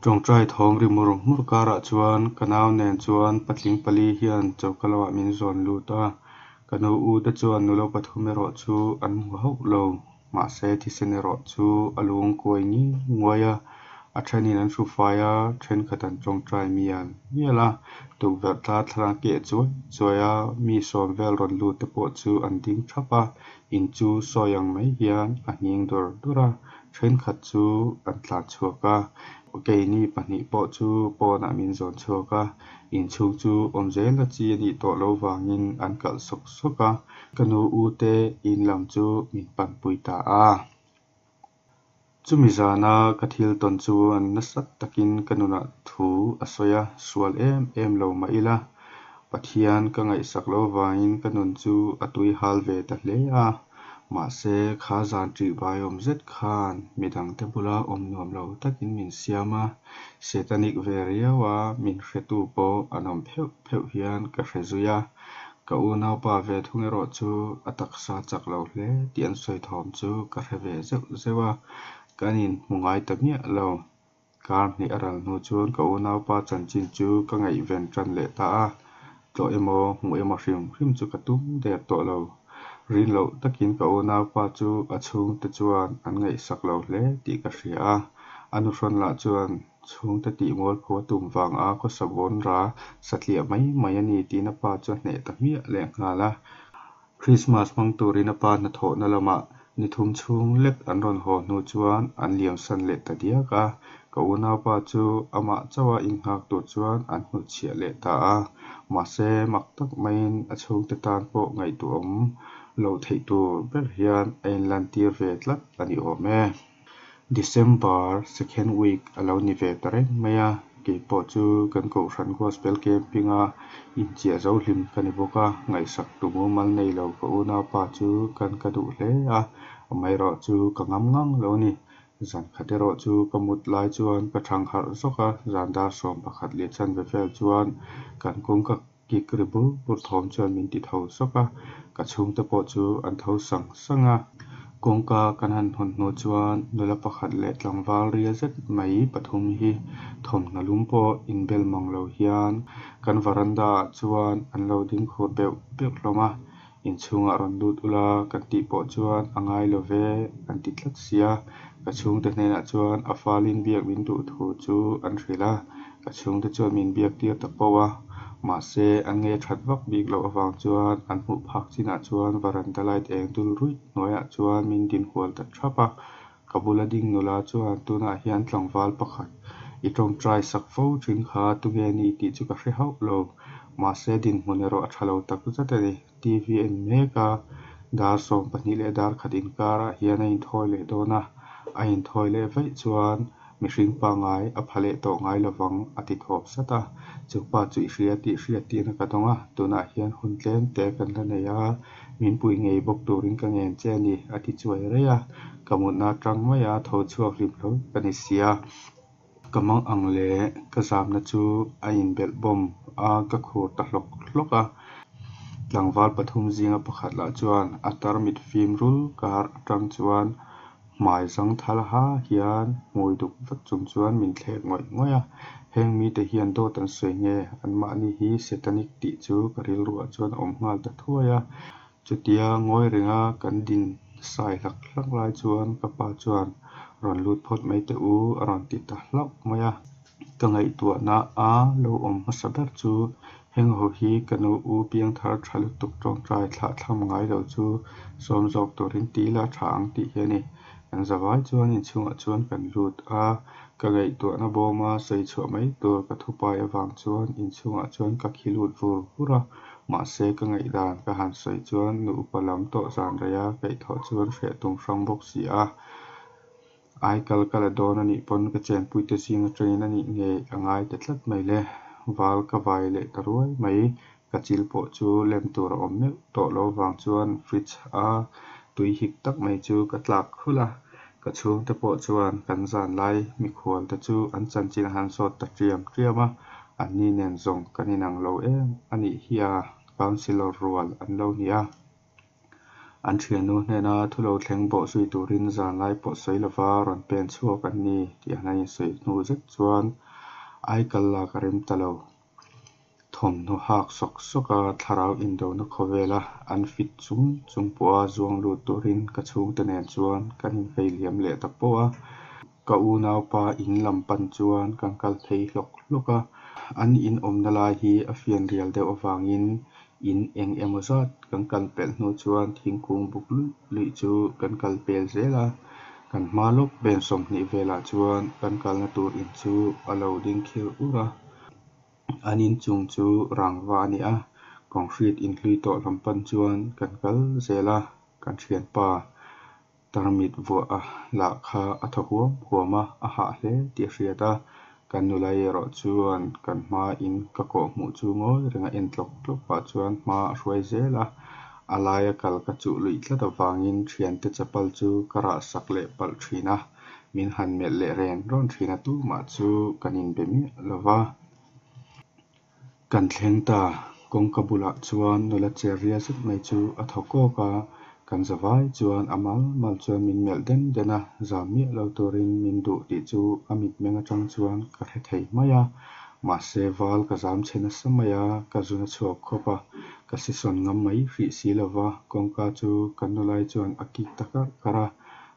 Ṭawngṭai thawm ri mur mur karah chuan ka nau nen chuan patling pali hian choka lamah min zawn lut a, ka nu u te chuan nula pathum erawh chu an hmu hauh lo. Mahse thisen erawh chu a lung kuai ngiai nguai a, a thenin an hru fai a, thenkhat an tawngtai mial mial a, tukverh darthlalang a keh chuai chuai a, mi sawm vel rawn lut te pawh chu an ding thap a, in chu sawi ang mai hian a nghing dur dur a, thenkhat chu an tlan chhuak a, keini pahnih pawh chu pawnah min zawn chhuak a, inchhung chu awm zel a chi a nih tawh loh vangin an kalh sawk sawk a, ka nu u te in lam chu min panpui ta a. Chumi zana ka thil tawn chuan nasa takin ka nunah thu a sawi a, sual em em lo mah ila, Pathian ka ngaihsak loh avangin ka nun chu a tui hal ve ta hle a. Mahse, kha zan ṭihbai awm zet khan midangte bula awm nuam lo takin min siam a, Satanic ve riau a min hretu pawh an awm pheuh pheuh hian ka hre zui a. Ka unaupa ve thung erawh chu a taksa chak lo hle tih an sawi thawm chu ka hre ve zeuh zeuh a, kan inhmu ngai ta miah lo. Kar hnih a ral hnu chuan ka unaupa chanchin chu ka ngaihven tan leh ta a, tlawh emaw hmuh emaw hrim hrim chu ka tum der tawh lo. Rin loh takin ka unaupa chu a chhungte chuan an ngaihsak lo hle tih ka hria a, a nuhrawn lah chuan chhungte tih mualpho a tum vang a khawsa bawn ra satliah mai mai a ni tiin a pa chu a hneh ta hmiah lehnghal a. Krismas hmang turin a pa hnathawhna lamah ni thum chhung lek an rawn haw hnu chuan an liamsan leh ta diak a, ka unaupa chu amah chauha innghak tur chuan an hnutchhiah leh ta a. Mahse, mak tak maiin a chhungte tan pawh ngaihtuahawm loh theih tur ber hian a inlantir ve tlat a ni awm e. December second week a lo ni ve ta reng mai a, kei pawh chu kan Kohhran Gospel Camping a inchiah zo hlim ka ni bawk a, ngaihsak tu mumal nei lo ka unaupa chu kan ka duh hle a, amaherawh chu ka ngam ngang lo a ni. Zan khat erawh chu ka mut lai chuan ka thang harh zawk a, zan dar 11 leh chanve vel chuan kan kawngka kik ri bur bur thawm chuan min ti tho zawk a, ka chhungte pawh chu an tho sang sang a. Kawngka kan han hawn hnu chuan nula pakhat leh tlangval ria zet mai pathum hi thawmhnaw lum pawh inbel mang lo hian kan varanda ah chuan an lo ding khur beuh beuh hlawm a, inchhungah rawn lut ula kan tih pawh chuan a ngai lo ve an ti tlat sia, ka chhungte hnenah chuan a falin biak min duh thu chu an hrilh a, ka chhungte chuan min biak tir ta poh a, mahse an nge that vak bik loh avang chuan an hmuh phak chinah chuan varanda light eng dul ruih hnuaiah chuan min din hual ta thap a, ka bula ding nula chuan tunah hian tlangval pakhat i tawngtai sak fo thin kha tunge a ni tih chu ka hre hauh lo, mahse dinhmun erawh a tha lo tak zet a ni. TV en mek a, dar 12 leh dar khat inkarah hian a inthawi leh dawn a, a inthawi leh vaih chuan mihring pangngai a pha leh tawh ngai lovang a ti thawp sat a. Chu pa chu i hria tih hriat tirna ka dawng a, tunah hian hun tlem te kan la nei a, min pui ngei bawk turin ka ngen che a ni a ti chuai rei a, ka mutna atang maia tho chhuak hlim hlawl ka ni sia. Ka mang ang leh ka zamna chu a inbelh bawm a, ka khur ta hlawk hlawk a. Tlangval pathum zinga pakhat lah chuan a tarmit fim rul kar atang chuan hmai zang thal ha hian hmui duk vek chung chuan min thlek ngawih ngawih a. Heng mite hian dawt an sawi nge? Anmahni hi Satanic tih chu ka rilruah chuan a awm nghal ta thuai a. Chutia ngawi renga kan din sai hlak hlak lai chuan ka pa chuan rawn lut phawt mai teh u a rawn ti ta hlauh mai a. Ka ngaihtuahna a lo awm hmasa ber chu heng ho hi ka nu u piangthar tha lutuk tawngtai thlahthlam ngai lo chu sawm zawk turin ti ila tha ang tih hi a ni. Kan zavai chuan inchhungah chuan kan lut a, ka ngaihtuahna bawma sawi chhuah mai tur ka thupai avang chuan inchhungah chuan ka khi lut vur vur a. Mahse, ka ngaihdan ka han sawi chuan nu upa lam tawh zan reia kaihthawh chuan hreh tum hrang bawk si a. Ai kal ka la dawn a nih pawn ka chenpuite zing atangin a nih ngei a ngai ta tlat mai le. Val ka vai leh ta ruai mai. Ka chil pawh chu lem tur a awm meuh tawh lo vang chuan fridge a tui hik tak mai chu ka tlak khulh a. Ka chhungte pawh chuan kan zan lai mikhual te chu an chanchin a han zawt ta ṭiam ṭiam a, anni nen zawng kan inang lo em a nih hi a, councillor rual an lo ni a. An thiannu hnena thu lo thleng bawh zui turin zanlai pawh sawi lova rawn pen chhuak an ni tih an han insawi hnu zet chuan aikal lak a rem ta lo. Thawmhnaw hak sawk sawk a thlarau indona khawvela an fit chung chung pawha zuang lut turin ka chhungte nen chuan kan invei liam leh ta poh a. Ka unaupa in lam pan chuan kan kal phei hlawk hlawk a, an in awmna lai hi a fianrial deuh avangin in eng emaw zat kan kal pelh hnu chuan thingkung buk luih luih chu kan kal pel zel a, kan hma lawk pen 20 velah chuan kan kalna tur in chu a lo ding khir ur a. An inchung chu rangva a ni a, concrete in hlui tawh lam pan chuan kan kal zel a, kan thianpa tarmit vuah a lah kha a thaw huam huam a, a hah hle tih a hriat a, kan nula erawh chuan kan hma in ka kawh hmuh chu ngawi renga en tlawk tlawk pah chuan hma a hruai zel a, a laia kal ka chuh luih tlat avangin thiante chapal chu ka rah sak leh palh thin a, min han melh leh ren rawn thin a, tumah chu kan inbe miah lo va. Kan thleng ta, kawngka bulah chuan nula cher ria zet mai chu a thaw kawk a, kan zavai chuan a mal mal chuan min melh den den a, zam miah lo turin min duh tih chu a mitmeng atang chuan ka hre thei mai a, mahse val ka zam chhe nasa mai a, ka zun a chhuak khawp a, ka sisawn ngam mai hrih si lova, kawngka chu kan nulai chuan a kik ta karh karh a,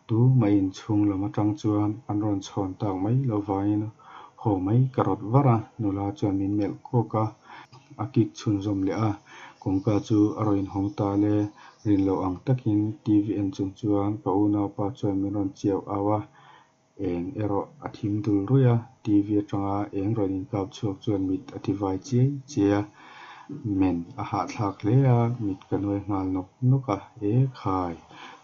tumah inchhung lam atang chuan an rawn chhawn tak mai loh vangin haw mai ka rawt var a, nula chuan min melh kawk a, a kik chhunzawm leh a, kawngka chu a rawn inhawng ta le, rin loh ang takin TV en chung chuan ka unaupa chuan min rawn chiau au a, eng erawh a thim dul ruih a, TV atanga eng rawn inkap chhuak chuan mit a ti vai chiai chiai a, men a hahthlak hle a, mit ka nuai nghal nawk nawk a, e khai!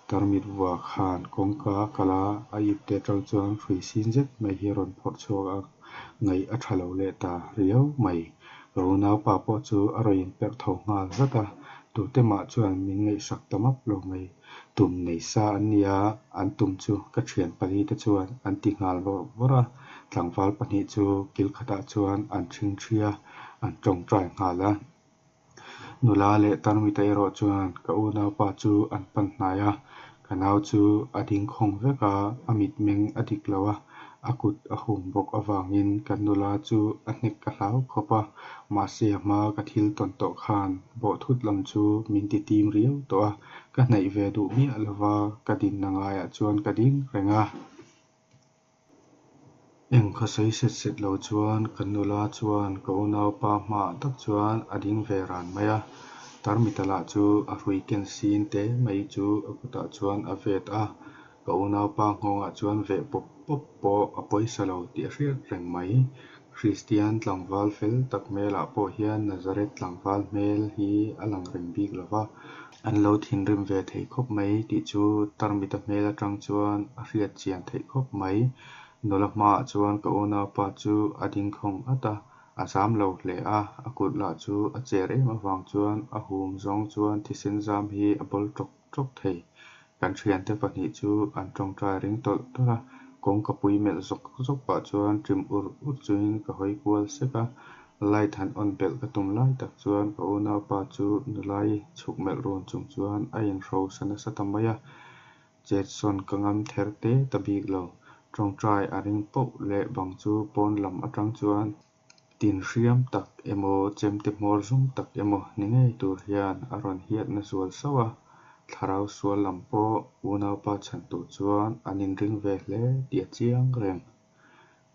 Tarmit vuah khan kawngka a kalh a, a ipte atang chuan hrui sin zet mai hi a rawn phawrh chhuak a, ngaih a tha lo leh ta riau mai. Ka unaupa pawh chu a rawn inperh tho nghal zat a, tute mah chuan min ngaihsak ta map lo mai. Tum nei sa an nia, an tum chu ka thian pali te chuan an ti nghal vawrh vawrh a, tlangval pahnih chu kil khatah chuan an ṭhingṭhi a, an tawngtai nghal a. Nula leh tarmita erawh chuan ka unaupa chu an pan hnai a, ka nau chu a ding khawng vek a, a mitmeng a dik lo a, a kut a hum bawk avangin kan nula chu a hnek ka hlau khawp a, mahse a hma ka thil tawn tawh khan bawhthut lam chu min ti tim riau tawh a, ka hnaih ve duh miah lova ka dinna ngaiah chuan ka ding reng a. Eng kha sawi set set lo chuan kan nula chuan ka unaupa hmaah tak chuan a ding ve ran mai a, tarmita lah chu a hrui ken sin te mai chu a kutah chuan a vet a, ka unaupa nghawngah chuan veh pawp pawp pawh a pawisa lo tih a hriat reng mai. Kristian tlangval fel tak hmelah pawh hian Nazareth tlangval hmel hi a lang reng bik lo va, an lo thinrim ve thei khawp mai tih chu tarmita hmel atang chuan a hriat chian theih khawp mai. Nula hmaah chuan ka unaupa chu a ding khawng at a, a zam lo hle a, a kut lah chu a cher em avang chuan a hum zawng chuan thisen zam hi a bawl tawk tawk thei. Kan thiante pahnih chu an tawngtai ring tawlh tawlh a, kawngka pui melh zawk zawk pah chuan ṭim ur ur chungin ka hawi kual sek a, light han on belh ka tum lai tak chuan ka unaupa chu nulai chhuk melh run chung chuan a inhrosa nasa ta mai a, chetsawn ka ngam ther te ta bik lo. Tawngtai a ring poh leh bang chu pawn lam atang chuan tin hriam tak emaw chemte hmawr zum tak emaw ni ngei tur hian a rawn hiatna zual sauh a, thlarau sual lam pawh unaupa chhan tur chuan an inring ve hle tih a chiang reng.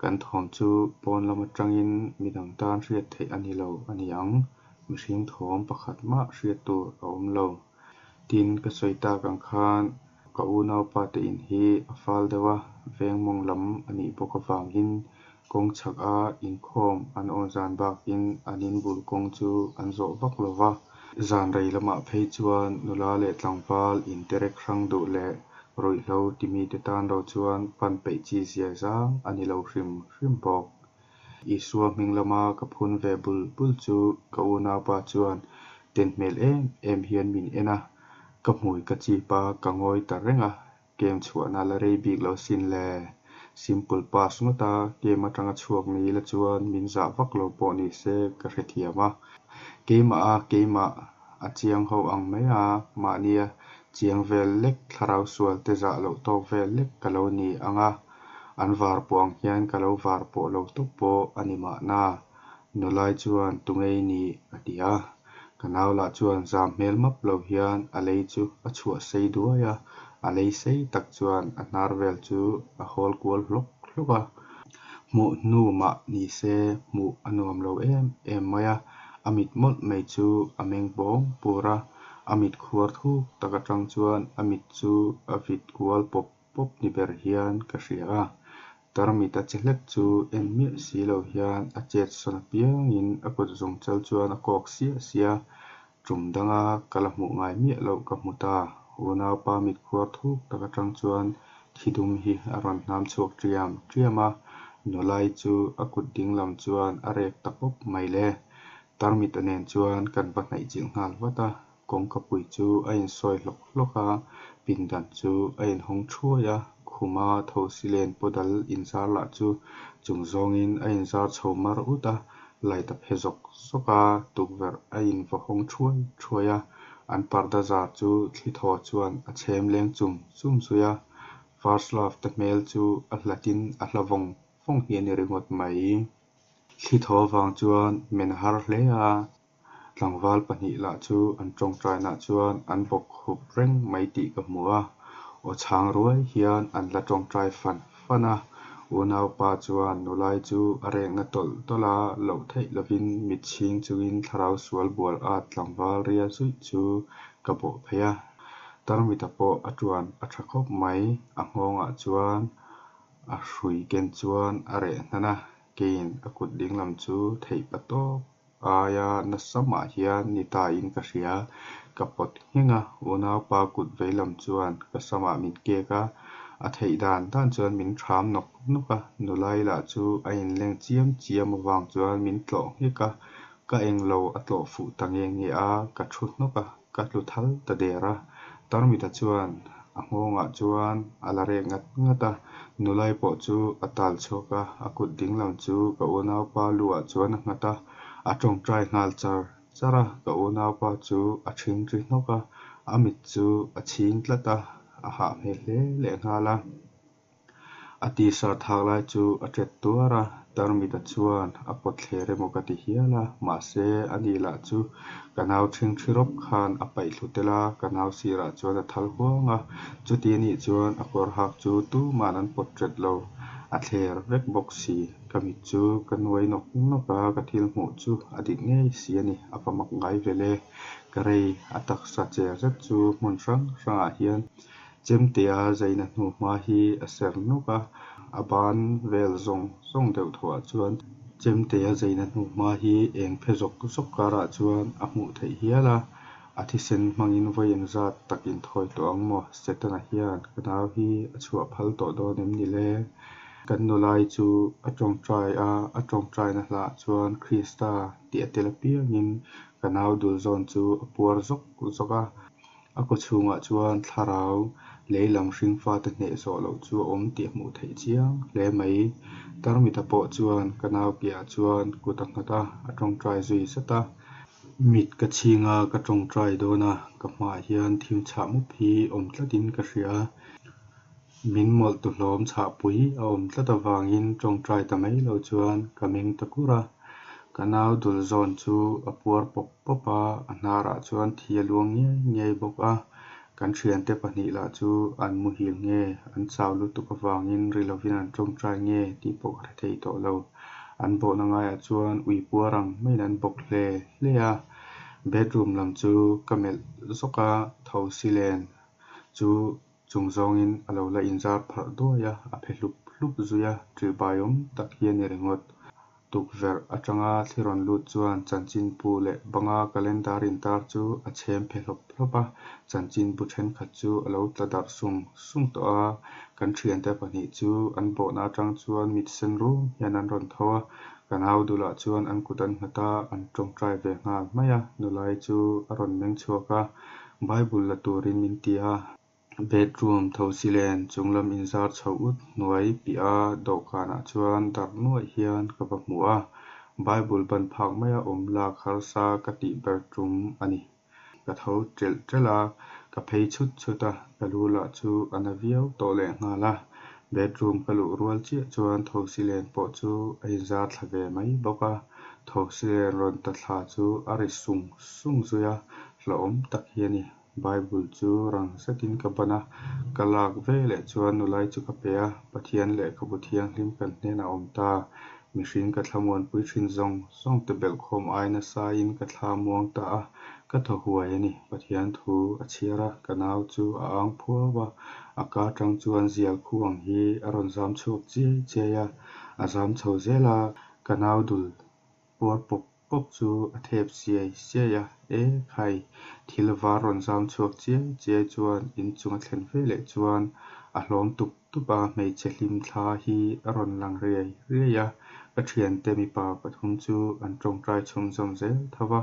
Kan thawm chu pawn lam atangin midang tan hriat theih a ni lo a ni ang, mihring thawm pakhat mah hriat tur a awm lo. Tin, ka sawi tak ang khan ka unaupa te in hi a fal deuh a, veng mawng lam a nih bawk avangin kawng chhak a inkhawm an awm zan bakin an in bul kawng chu an zawh vak lo va. Zan rei lamah phei chuan nula leh tlangval interek hrang duh leh ruihhlo ti mite tan lo chuan pan peih chi zia zang a ni lo hrim hrim bawk. Isua hming lama ka phun ve bul bul chu ka unaupa chuan ten hmel em em hian min en a, ka hmui ka chip a, ka ngawi ta reng a, game chhuahna la rei bik lo sin le. Simple pass ngawt a, game atanga chhuak ni ila chuan min zah vak lo pawh ni se ka hrethiam a. Keimah a keimah a chiang ho ang mai a, mahnia Chiang vel lek thlarau sual te zah loh tawk vel lek ka lo ni ang a, an var pawh ang hian ka lo var pawh lo tawp pawh a ni mahna. Nulai chuan tunge i nih? a ti a. Ka nau lah chuan zam hmel map lo hian a lei chu a chhuah sei duai a, a lei sei tak chuan a hnar vel chu a hawl kual hlawk hlawk a. Hmuh hnu mah ni se hmuh a nuam lo em em mai a, a mit mawlh mai chu a meng pawng pur a, a mit khuar thuk tak atang chuan a mit chu a vit kual pawp pawp ni ber hian ka hria a. Tarmit a che hlek chu en miah si lo hian a chet sawn apiangin a kut zung chal chuan a kawk siah siah a, tum danga ka la hmuh ngai miah loh ka hmu ta. Unaupa mit khuar thuk tak atang chuan thi dum hi a rawn hnam chhuak ṭiam ṭiam a, nulai chu a kut dinglam chuan a rek ta pawp mai le. Tarmita nen chuan kan va hnaih chilh nghal vat a, kawngkapui chu a insawi hlawk hlawk a, pindan chu a inhawng thuai a, khuma thosi len paw dal inzar lah chu chung zawngin a inzar chho mar ut a, light a phe zawk zawk a, tukverh a invaw hawng thuai thuai a, an parda zar chu thli thaw chuan a chhem leng chum chum zui a, first love te hmel chu a hlatin a hla vawng vawng hi a ni ringawt mai. Thli thaw avang chuan men a har hle a, tlangval pahnih lah chu an tawngtainaah chuan an bawk khup reng mai tih ka hmu a, aw chhang ruai hian an la tawngtai fan fan a, unaupa chuan nulai chu a rekna tawlh tawlh a, loh theih lovin mit chhing chungin thlarau sual bual at tlangval ria zuih chu ka bawh phei a, tarmita pawh a tuan a tha khawp mai, a nghawngah chuan a hrui ken chuan a reh hnan a. Keiin a kut dinglam chu theih pa tawp aia nasa mah hian ni ta in ka hria. Ka pawt ngheng a, unaupa kut veilam chuan ka samah min kek a, a theih dan dan chuan min ṭham nawk nawk a, nulai lah chu a inleng chiam chiam avang chuan min tlawh nghek a, ka englo a tlawh fuh ta nge nge a, ka ṭhu hnawk a, ka tlu thal ta der a. Tarmita chuan a nghawngah chuan a la rek ngat ngat a, nulai pawh chu a tal chhuak a, a kut dinglam chu ka unaupa lu ah chuan a nghat a, a tawngtai nghal char char a, ka unaupa chu a ṭhingṭhi hnawk a, a mit chu a chhing tlat a, a hah hmel hle leh nghal a. A t-shirt hak lai chu a ṭet tuar a, tarmita chuan a pawt thler emaw ka ti hial a, mahse a ni lah chu ka nau ṭhingṭhi rawp khan a paih thlu tel a, ka nau sirah chuan a thal huang a, chuti a nih chuan a kawr hak chu tuman an pawt ṭet lo, a thler vek bawk si. Ka mit chu ka nuai nawk nawk a, ka thil hmuh chu a dik ngei si a ni, a va mak ngai vel e. Ka rei a taksa cher zet chu hmun hrang hrangah hian Chemtea zaina hnu hma hi a ser nuk a, a ban vel zawng zawng deuh thuah chuan Chemtea zaina hnu hma hi eng phe zawk zawk karah chuan a hmuh theih hial a, a thisen hmangin vawi engzat tak inthawi tawh ang maw? Setana hian ka nau hi a chhuah phal tawh dawn em ni le? Kan nulai chu a tawngtai a, a tawngtaina hlaah chuan Krista tih a tel apiangin ka nau dul zawn chu a puar zawk zawk a. A kaw chhungah chuan thlarau lei lam hring fate hneh zawh loh chu a awm tih a hmuh theih chiang hle mai. Tarmita pawh chuan ka nau piahah chuan kut a nghat a, a tawngtai zui zat a. Mit ka chhing a, ka tawngtai dawn a, ka hmaah hian thim chhah mup hi awm tlatin ka hria. Min mawlh tu hlawm chhahpui a awm tlat avangin tawngtai ta mai lo chuan ka meng ta kur a. Ka nau dul zawn chu a puar pawp pawp a, a hnarah chuan thi a luang ngiai ngiai bawk a. Kan thiante pahnih lah chu an muhil nge, an chau lutuk avangin ri lovin an tawngtai nge tih pawh ka hre thei tawh lo. An bawhna ngaiah chuan ui puar ang maiin an bawk hle hle a. Bedroom lam chu ka melh zawk a, thosi len chu Chung zawngin a lo la inzar pharh duai a, a phe hlup hlup zui a, ṭihbaiawm tak hi a ni ringawt. Tukverh aṭanga thli rawn lut chuan chanchinbu leh banga calendar intar chu a chhem phe hlawp hlawp a, chanchinbu ṭhenkhat chu a lo tla darh sung sung tawh a, kan ṭhiante pahnih chu an bawhna aṭang chuan mit sen rum hian an rawn tho a, ka nau dulah chuan an kut an nghat a, an ṭawngṭai ve nghal mai a, nulai chu a rawn meng chhuak a, Bible la turin min ti a. Bedroom thosi len chunglam inzar chho ut hnuai piah a dawhkanah chuan darh nuaih hian ka va hmu a, Bible ban phak maia awm lak harsa ka tih ber tum a ni. Ka tho ṭelh ṭelh a, Ka phei chhut chhut a, ka lu lah chu a na viau tawh lehnghal a. Bedroom ka luh rual chiah chuan thosi len pawh chu a inzar thla ve mai bawk a. Thosi len rawn ta thla chu a ri sung sung zui a, hlauhawm tak hi a ni. Bible chu rang zetin ka ban a, ka lak veleh chuan nulai chu ka pe a, Pathian lehkhabu thianghlim kan hnenah a awm ta. Mihring ka thlamuanpui thin zawng zawng te belhkhawm ai nasa in ka thla muang ta a, ka thaw huai a ni. Pathian thu a chhiar a, ka nau chu a ang phuau a, a ka atang chuan zial khu ang hi a rawn zam chhuak chiai chiai a, a zam chho zel a, ka nau dul puar pawp pawp chu a thep siai siai a, E khai, thil var rawn zam chhuak chiai chiai chuan inchung a thlen veleh chuan a hlawm tup tup a, hmeichhe hlim thla hi a rawn lang riai riai a, ka thiante mipa pathum chu an tawngtai chhunzawm zel tho va,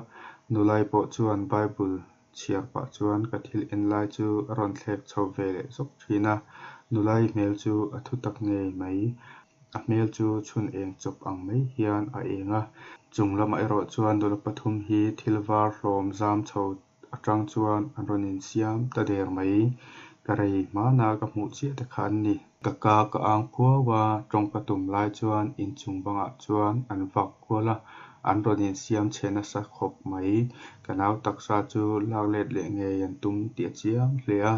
nulai pawh chuan Bible chhiar pah chuan ka thil en lai chu a rawn thlek chho ve leh zawk thin a, nulai hmel chu a thu tak ngei mai. A hmel chu chhun eng chawp ang mai hian a eng a, chung lamah erawh chuan nula pathum hi thil var hlawm zam chho atang chuan an rawn insiam ta der mai. Ka rei hmana ka hmuh chiah te kha an ni. Ka ka ka ang phuau a, tawng ka tum lai chuan inchung bangah chuan an vak kual a, an rawn insiam chhe nasa khawp mai. Ka nau taksa chu lak let leh ngei an tum tih a chiang hle a.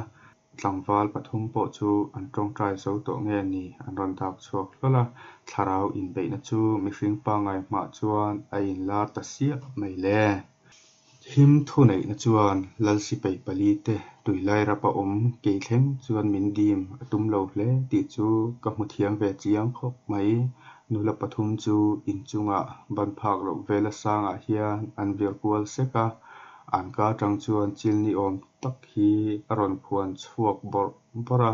Tlangval pathum pawh chu an tawngtai zo tawh nge ni an rawn dak chhuak hlawl a, thlarau inbeihna chu mihring pangngai hmah chuan a inlar ta siah mai le. Thim thuneihna chuan Lal sipai pali te tuilai rapa awm kei thleng chuan min dim a tum lo hle tih chu ka hmu thiam ve chiang khawp mai. Nula pathum chu inchungah ban phak loh vela sangah hian an vir kual sek a, an ka atang chuan chil ni awm tak hi a rawn phuan chhuak bawrh bawrh a,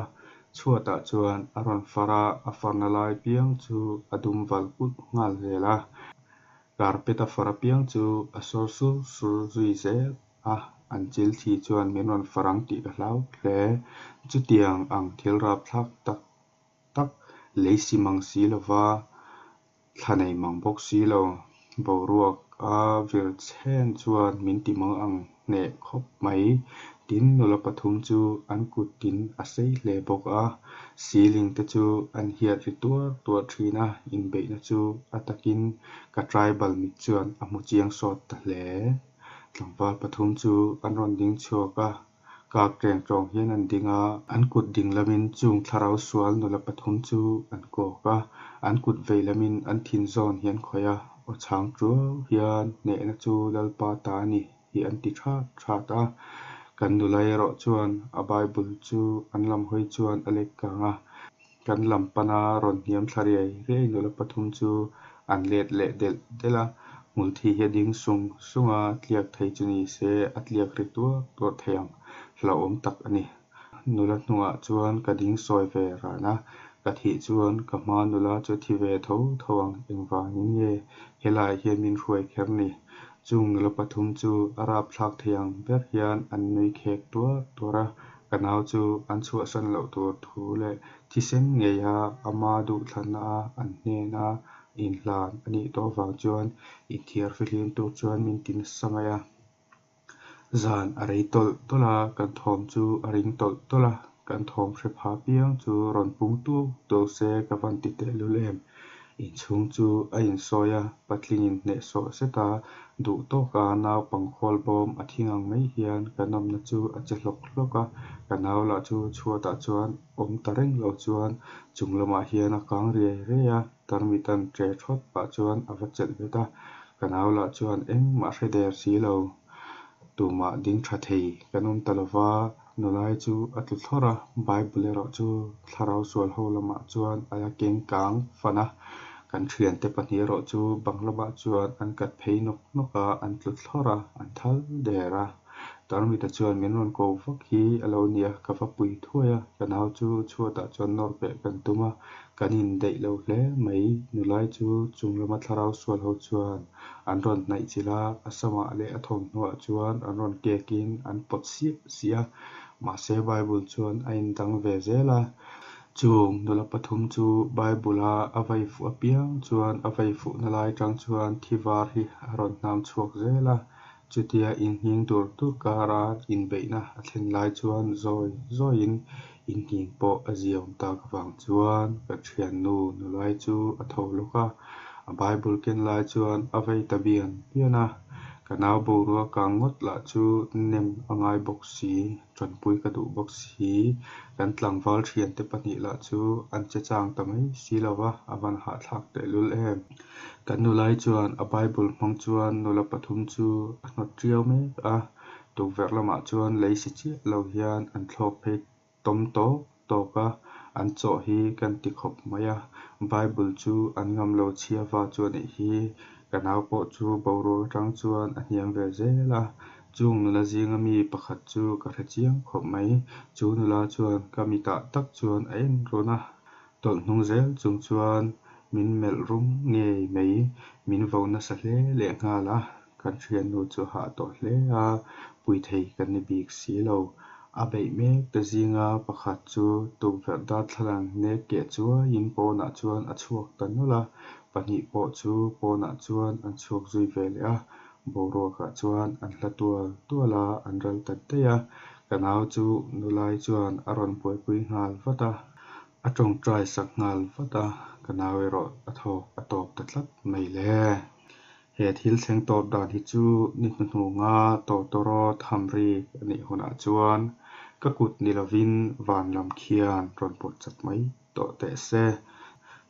chhuatah chuan a rawn far a, a farna lai piang chu a dum val kulh nghal zel a, carpet a far apiang chu a sawr sur sur zui zel a, an chil thi chuan min rawn far ang tih ka hlau hle. Chutiang ang thil rapthlak tak tak lei si mang si lova Thla nei mang bawk si lo. Boruak a vir chhen chuan min ti mang ang hneh khawp mai. Tin, nula pathum chu an kut tin a sei hle bawk a. Ceiling te chu an hiat ri tuar tuar thin a, inbeihna chu a takin ka tribal mit chuan a hmu chiang sawt ta hle. Tlangval pathum chu an rawn ding chhuak a. Kak ṭeng ṭawng hian an ding a, an kut ding lamin chung thlarau sual nula pathum chu an kawk a, an kut vei lamin an thin zawn hi an khawih a, aw chhang ṭuau hian hnehna chu Lalpa ta a ni hi an ti ṭhat ṭhat a. Kan nula erawh chuan a Bible chu an lam hawi chuan a lek kang a, kan lam pana rawn hniam thla riai riai nula pathum chu an let leh delh delh a, hmulthi hi a ding sung sung a, tliak thei chu ni se a tliak ri tuar tuar thei ang, hlauhawm tak a ni. Nula hnungah chuan ka ding sawi ve ran a, ka thih chuan ka hma nula chu a thi ve tho tho ang, engvangin nge helaiah hian min hruai kher ni? Chung nula pathum chu a rapthlak thei ang ber hian an nui khek tuar tuar a, ka nau chu an chhuahsan loh tur thu leh thisen ngeia ama duhthlanna a an hnena inhlan a nih tawh avang chuan inthiar fihlim tur chuan min ti nasa mai a. Zan a rei tawlh tawlh a, kan thawm chu a ring tawlh tawlh a, kan thawm hre pha piang chu rawn pung tuau tuau se ka van ti tehlul em. Inchhung chu a insawi a, patlingin hnehsawh zet a, duh tawka naupang khawl bawm a thing ang mai hian ka nawmna chu a che hlawk hlawk a, ka nau lah chu chhuatah chuan awm ta reng lo chuan chung lamah hian a kang riai riai a, tarmit-a'n ṭe ṭhawt pah chuan a va chelh bet a, ka nau lah chuan engmah hre der si lo. Tumah ding tha thei kan awm ta lova, nulai chu a tlu thlawrh a, Bible erawh chu thlarau sual ho lamah chuan a la keng kang fan a, kan thiante pahnih erawh chu bang lamah chuan an kat phei nawk nawk a, an tlu thlawrh a, an thal der a. Tarmita chuan min rawn ko vak hi a lo nia, ka va pui thuai a, ka nau chu chhuatah chuan nawr peh kan tum a, kan indaih lo hle mai, nulai chu chung lama thlarau sual ho chuan An rawn hnaih chilh a, a samah leh a thawmhnuah chuan an rawn kekin an pawt siah siah a, mahse Bible chuan a indang ve zel a. Chung nula pathum chu Bible-a a vai fuh apiang chuan a vai fuhna lai atang chuan thi var hi a rawn hnam chhuak zel a. Chutia inhing dur dur kara inbeihna a thlen lai chuan zawi zawiin inhing pawh a ziaawm tak avang chuan ka thiannu nulai chu a tho lawk a, a Bible ken lai chuan a vei ta bian bian a. Ka nau boruak kang ngawt lah chu nem a ngai bawk si, tanpui ka duh bawk si. Kan tlangval thiante pahnih lah chu an che chang ta mai si lo va, a van hahthlak tehlul em. Kan nulai chuan a Bible hmang chuan nula pathum chu a hnawt tiau mek a, tukverh lamah chuan lei si chiah lo hian an thlawk phei tawm tawk tawk a, an chawh hi kan ti khawp mai a, Bible chu an ngam lo chhia va chu a nih hi, ka nau pawh chu boruak atang chuan a hniam ve zel a, chung nula zinga mi pakhat chu ka hre chiang khawp mai, chu nula chuan ka mitah tak chuan a en run a. Tawlh hnung zel chung chuan min melh rum ngei mai, min vo nasa hle leh nghal a, kan thiannu chu hah tawh hle a, pui thei kan ni bik si lo. A beih mek te zinga pakhat chu tukverh darthlalang nek keh chuaiin pawnah chuan a chhuak ta nawlh a, pahnih pawh chu pawnah chuan an chhuak zui ve leh a, boruakah chuan an hla tual tual a, an ral ta daih a, ka nau chu nulai chuan a rawn buaipui nghal vat a. A tawngtai sak nghal vat a, ka nau erawh a thawk a tawp ta tlat mai le. He thil thleng tawp dan hi chu ni hnuhnunga Totoro tham rik a nih hunah chuan ka kut ni lovin van lam khian rawn pawt chak mai tawh teh se.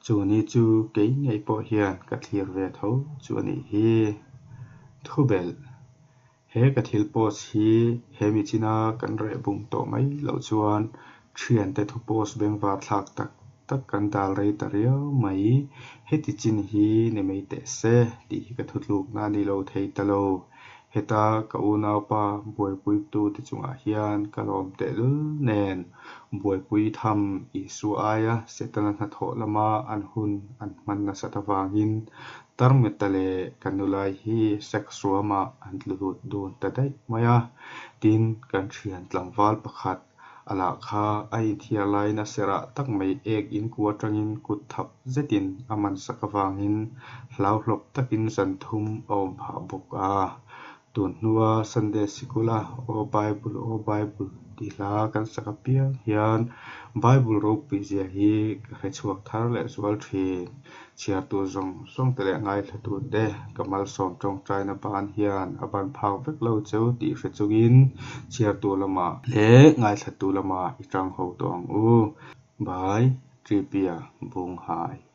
Chu ni chu kei ngei pawh hian ka thlir ve tho chu a nih hi. Thubelh. He ka thil post hi he mi china kan reh bung tawh mai loh chuan thiante thu post bengvar thlak tak tak kan dal rei ta riau mai. Heti chin hi ni mai teh se tih hi ka thutlukna a ni lo thei ta lo. Heta ka unaupa buaipuitute chungah hian ka lawm tehlul nen buaipui tham Isua aia Setana hnathawh lama an hun an hman nasat avangin Tarmita leh ka nulai hi sex ruamah an tlu lut dun ta daih mai a, tin kan thian tlangval pakhat a lah kha a inthiar laiin a serh ah tak mai ek in ku atangin kut thap zetin a man sak avangin hlauhlawp takin zan thum a awm phah bawk a. Tun hnua Sunday sikula Aw Bible, Aw Bible tih hla kan sak apiang hian Bible ropui zia hi ka hre chhuak thar leh zual thin. Chhiartu zawng zawng te leh ngaithlatu te ka malsawm tawngtaina ban hian a ban phak vek lo cheu tih hre chungin chhiartu lamah leh ngaithlatu lamah i tang ho tawh ang u. By Tripia Bunghai.